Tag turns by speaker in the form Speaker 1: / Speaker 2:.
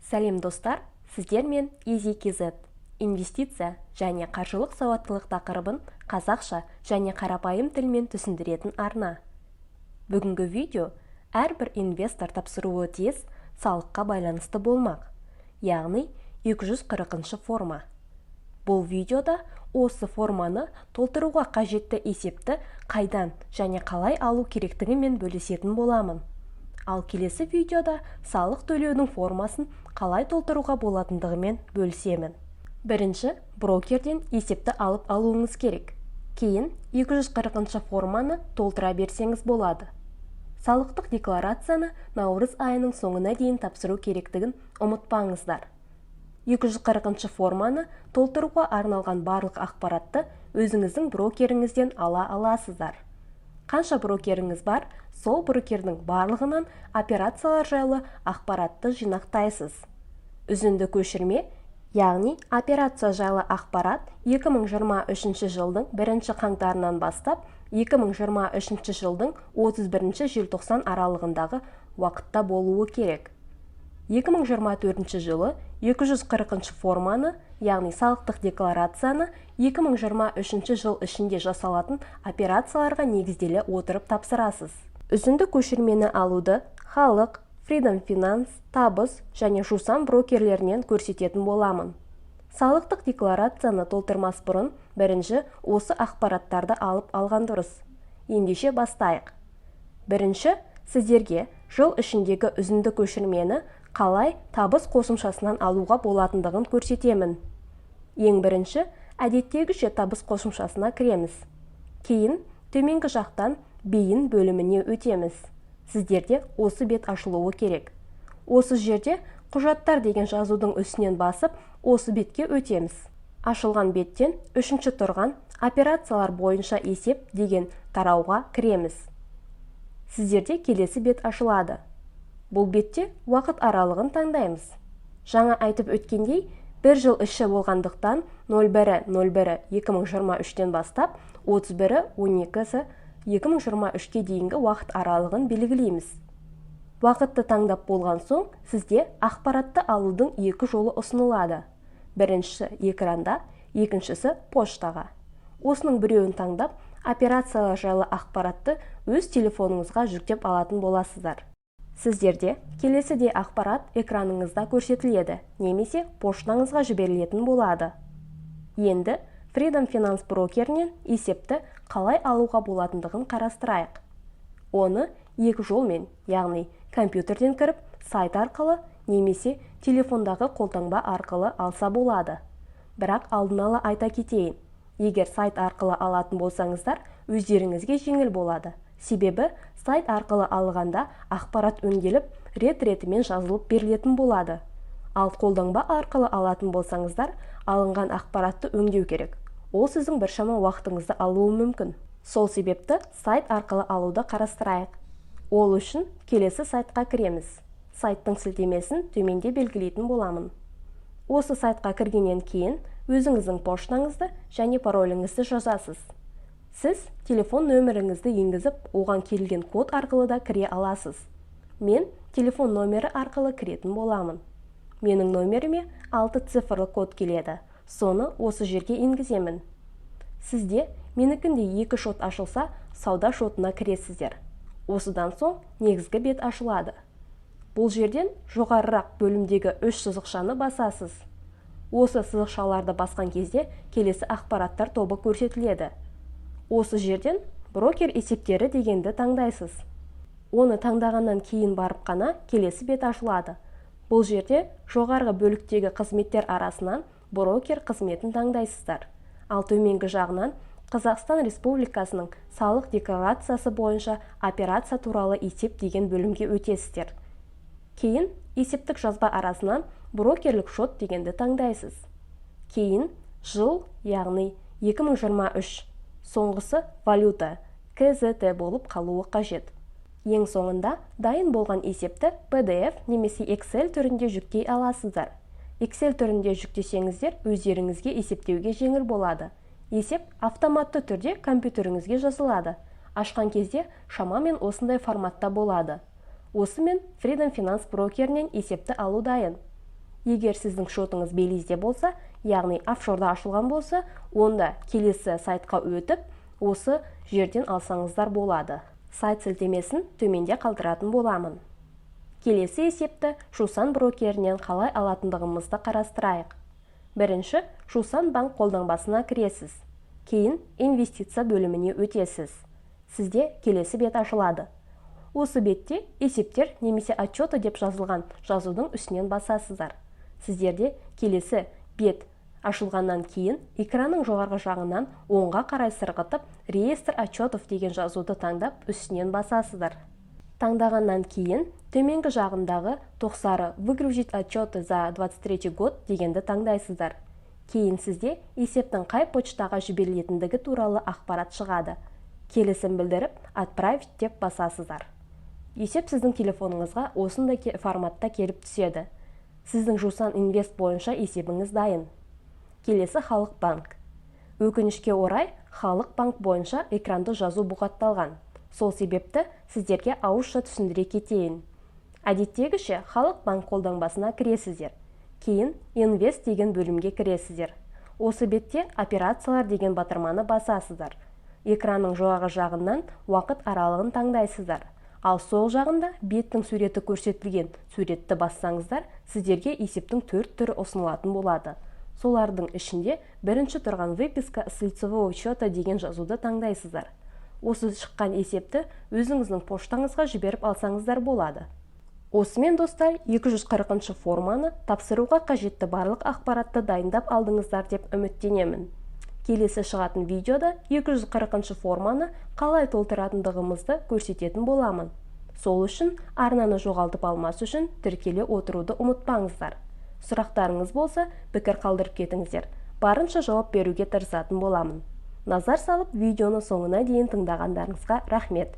Speaker 1: Сәлем, достар! Сіздермен EasyKZ. Инвестиция және қаржылық сауаттылық тақырыбын қазақша және қарапайым тілмен түсіндіретін арна. Бүгінгі видео әрбір инвестор тапсыруы тиіс салыққа байланысты болмақ, яғни 240 форма. Бұл видеода осы форманы толтыруға қажетті есепті қайдан және қалай алу керектігімен бөлісетін боламын. Ал келесі видеода салық төлеудің формасын қалай толтыруға болатындығымен бөлісемін. Бірінші брокерден есепті алып алуыңыз керек. Кейін 240 форманы толтыра берсеңіз болады. Салықтық декларацияны наурыз айының соңына дейін тапсыру керектігін ұмытпаңыздар. 240 форманы толтыруға арналған барлық ақпаратты өзіңіздің брокеріңізден ала аласыздар. Қанша брокеріңіз бар, сол брокердің барлығынан операциялар жайлы ақпаратты жинақтайсыз. Үзінді көшірме, яғни операция жайлы ақпарат, 2023 жылдың бірінші қаңтарынан бастап 2023 жылдың 31 желтоқсан аралығындағы уақытта болуы керек. 2024 жылы 240 форманы, яғни салықтық декларацияны, 2023 жыл ішінде жасалатын операцияларға негізделе отырып тапсырасыз. Үзінді көшірмені алуды Халық, Freedom Finance, Табыс және Жусан брокерлерінен көрсететін боламын. Салықтық декларацияны толтырмас бұрын бірінші осы ақпараттарды алып алған дұрыс. Ендеше бастайық. Бірінші сіздерге жыл ішіндегі үзінді көшірмені қалай Табыс қосымшасынан алуға болатындығын көрсетемін. Ең бірінші әдеттегіше Табыс қосымшасына кіреміз. Кейін төменгі жақтан БИН бөліміне өтеміз. Сіздерде осы бет ашылуы керек. Осы жерде «Құжаттар» деген жазудың үстінен басып, осы бетке өтеміз. Ашылған беттен үшінші тұрған «Операциялар бойынша есеп» деген тарауға кіреміз. Сіздерде келесі бет ашылады. Бұл бетте уақыт аралығын таңдаймыз. Жаңа айтып өткендей, бір жыл іші болғандықтан, 01.01.2023-тен бастап 31.12.2023-ке дейінгі уақыт аралығын белгілейміз. Уақытты таңдап болған соң, сізде ақпаратты алудың екі жолы ұсынылады: біріншісі экранда, екіншісі поштаға. Осының біреуін таңдап, операциялар жайлы ақпаратты өз телефоныңызға жүктеп алатын боласыздар. Сіздерде келесідей ақпарат экраныңызда көрсетіледі немесе поштаңызға жіберілетін болады. Енді Freedom Finance брокерінен есепті қалай алуға болатындығын қарастырайық. Оны екі жолмен, яғни компьютерден кіріп сайт арқылы немесе телефондағы қолтаңба арқылы алса болады. Бірақ алдын ала айта кетейін, егер сайт арқылы алатын болсаңыздар, өздеріңізге жеңіл болады. Себебі сайт арқылы алғанда ақпарат өңделіп, рет ретімен жазылып берілетін болады. Ал қолтаңба арқылы алатын болсаңыздар, алынған ақпаратты өңдеу керек. Ол сіздің біршама уақытыңызды алуы мүмкін. Сол себепті сайт арқылы алуды қарастырайық. Ол үшін келесі сайтқа кіреміз. Сайттың сілтемесін төменде белгілейтін боламын. Осы сайтқа кіргеннен кейін өзіңіздің поштаңызды және пароліңізді жазасыз. Сіз телефон нөміріңізді енгізіп, оған келген код арқылы да кіре аласыз. Мен телефон номері арқылы кіретін боламын. Менің номеріме 6 цифрлы код келеді. Соны осы жерге енгіземін. Сізде менікіндей екі шот ашылса, сауда шотына кіресіздер. Осыдан соң негізгі бет ашылады. Бұл жерден жоғарырақ бөлімдегі үш сызықшаны басасыз. Осы сызықшаларды басқан кезде келесі ақпараттар тобы көрсетіледі. Осы жерден «Брокер есептері» дегенді таңдайсыз. Оны таңдағаннан кейін барып қана келесі бет ашылады. Бұл жерде жоғарғы бөліктегі қызметтер арасынан «Брокер қызметін» таңдайсыздар. Ал төменгі жағынан «Қазақстан Республикасының салық декларациясы бойынша операция туралы есеп» деген бөлімге өтесіздер. Кейін есептік жазба арасынан «Брокерлік шот» дегенді таңдайсыз. Кейін жыл, яғни 2023, соңғысы валюта KZT болып қалуы қажет. Ең соңында дайын болған есепті PDF немесе Excel түрінде жүктей аласыздар. Excel түрінде жүктесеңіздер, өздеріңізге есептеуге жеңіл болады. Есеп автоматты түрде компьютеріңізге жазылады. Ашқан кезде шамамен осындай форматта болады. Осымен Freedom Finance брокерінен есепті алу дайын. Егер сіздің шотыңыз Белизде болса, яғни офшорда ашылған болса, онда келесі сайтқа өтіп, осы жерден алсаңыздар болады. Сайт сілтемесін төменде қалдыратын боламын. Келесі есепті Жусан брокерінен қалай алатындығымызды қарастырайық. Бірінші Жусан банк қолданбасына кіресіз. Кейін инвестиция бөліміне өтесіз. Сізде келесі бет ашылады. Осы бетте «Есептер» немесе «Отчеты» деп жазылған жазудың үстінен басасыздар. Сіздерде келесі бет ашылғаннан кейін экранның жоғарғы жағынан оңға қарай сырғытып, «Реестр отчетов» деген жазуды таңдап, үстінен басасыздар. Таңдағаннан кейін төменгі жағындағы тоқсары «Выгрузить отчеты за 23 год» дегенді таңдайсыздар. Кейін сізде есептің қай почтаға жіберілетіндігі туралы ақпарат шығады. Келісім білдіріп, «Отправить» деп басасыздар. Есеп сіздің телефоныңызға осындай форматта келіп түседі. Сіздің Жусан Инвест бойынша есебіңіз дайын. Келесі Халық банк. Өкінішке орай, Халық банк бойынша экранды жазу бұғатталған. Сол себепті сіздерге ауызша түсіндіре кетейін. Әдеттегіше Халық банк қолданбасына кіресіздер. Кейін «Инвест» деген бөлімге кіресіздер. Осы бетте «Операциялар» деген батырманы басасыздар. Экранның жоғарғы жағынан уақыт аралығын таңдайсыздар. Ал сол жағында беттің суреті көрсетілген суретті бассаңыздар, сіздерге есептің төрт түрі ұсынылатын болады. Солардың ішінде бірінші тұрған «Выписка с лицевого счета» деген жазуды таңдайсыздар. Осы шыққан есепті өзіңіздің поштаңызға жіберіп алсаңыздар болады. Осымен, достар, 240 форманы тапсыруға қажетті барлық ақпаратты дайындап алдыңыздар деп үміттенемін. Келесі шығатын видеода 240 форманы қалай толтыратындығымызды көрсететін боламын. Сол үшін арнаны жоғалтып алмас үшін тіркеле отыруды ұмытпаңыздар. Сұрақтарыңыз болса, пікір қалдырып кетіңіздер. Барынша жауап беруге тырысатын боламын. Назар салып, видеоны соңына дейін тыңдағандарыңызға рахмет.